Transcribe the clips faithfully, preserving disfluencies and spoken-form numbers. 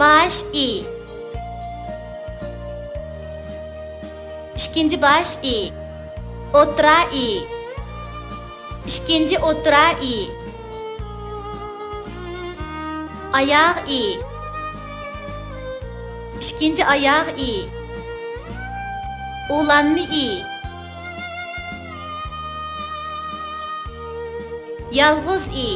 باش ئى. ئىككىنچى باش ئى. ئوتتۇرا ئى. ئىككىنچى ئوتتۇرا ئى. ئاياغ ئى. ئىككىنچى ئاياغ ئى. ئۇلانما ئى. يالغۇز ئى.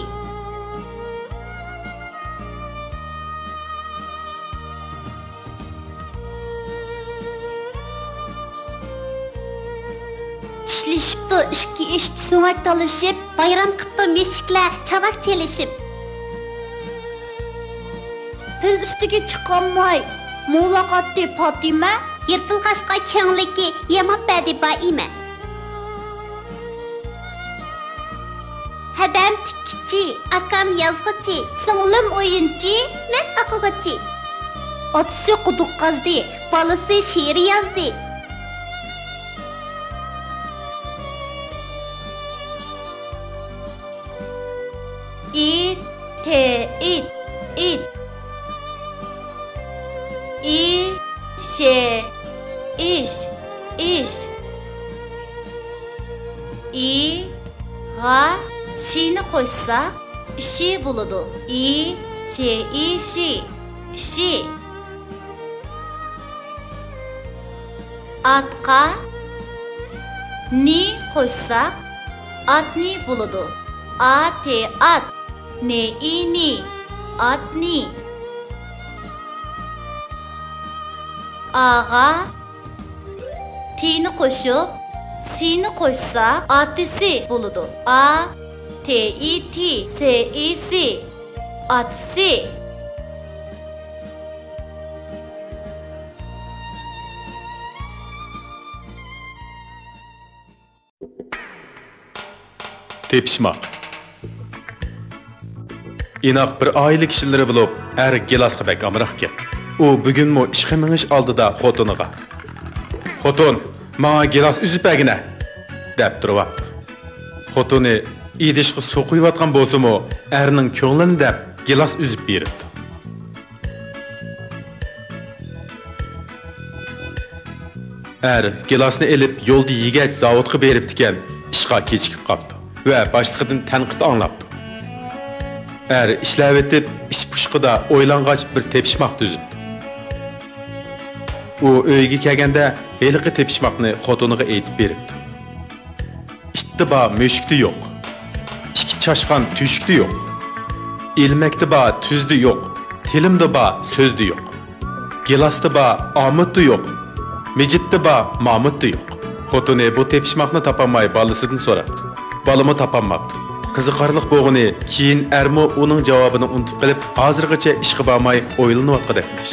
چىشلىشىپتۇ ئىككى ئىت سۆڭەك تالىشىپ. بايرام قىپتۇ مۈشۈكلەر چاۋاك چېلىشىپ. پىل ئۈستىگە چىقالماي، مولاق ئاتتى پاتىمە. يىرتىلغاچقا كۆڭلىكى، ياماپ بەردى بائىمە. ھەدەم تىككۈچى، ئاكام يازغۇچى، سىڭلىم ئويۇنچى، مەن ئوقۇغۇچى. ئاتىسى قۇدۇق قازدى، بالىسى شېئىر يازدى. ئى، تې، ئىت، ئىت. ئى، شې، ئىش، ئىش. ئى، غا، شىنى قوشساق، ئىشى بولىدۇ. ئى، شې، ئى، شى، ئىشى. ئاتقا نى قوشساق، ئاتنى بولىدۇ. ئا، تې، ئات. نې، ئى، نى. ئاتنى. ئاغا تىنى قوشۇپ، سىنى قوشساق، ئاتىسى بولىدۇ. ئا، تې، ئى، تى، سې، ئى، سى. ئاتىسى. تېپىشماق. ئىناق بىر ئائىلە كىشىلىرى بولۇپ، ئەر گىلاسقا بەك ئامراق ئىكەن. ئۇ بۈگۈنمۇ ئىشقا مېڭىش ئالدىدا خوتۇنىغا، «خوتۇن، ماڭا گىلاس ئۈزۈپ بەرگىنە!» دەپ تۇرۇۋاپتۇ. خوتۇنى ئىدىشقا سۇ قۇيۇۋاتقان بولسىمۇ، ئەرنىڭ كۆڭلىنى دەپ گىلاس ئۈزۈپ بېرىپتۇ. ئەر گىلاسنى ئېلىپ يولدا يېگەچ زاۋۇتقا بېرىپتىكەن، ئىشقا كېچىكىپ قاپتۇ ۋە باشلىقىدىن تەنقىد ئاڭلاپتۇ. ئەر ئىشلەۋېتىپ، ئىش پۇشقىدا ئويلانغاچ بىر تېپىشماق تۈزۈپتۇ. ئۇ ئۆيىگە كەلگەندە ھېلىقى تېپىشماقنى خوتۇنىغا ئېيتىپ بېرىپتۇ. ئىتتا بار، مۈشۈكتە يوق. ئىككى چاشقان تۆشۈكتە يوق. ئىلمەكتە بار، تۈزدە يوق. تىلىمدا بار، سۆزدە يوق. گىلاستا بار، ئامۇتتا يوق. مىجىتتا بار، مامۇتتا يوق. خوتۇنى بۇ تېپىشماقنى تاپالماي بالىسىدىن سوراپتۇ. بالىمۇ تاپالماپتۇ. قىزىقارلىق بولغىنى، كېيىن ئەرمۇ ئۇنىڭ جاۋابىنى ئۇنتۇپ قېلىپ، ھازىرغىچە ئىشقا بارماي ئويلىنىۋاتقۇدەكمىش.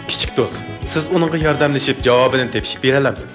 كىچىك دوست، سىز ئۇنىڭغا ياردەملىشىپ جاۋابىنى تېپىشىپ بېرەلەمسىز؟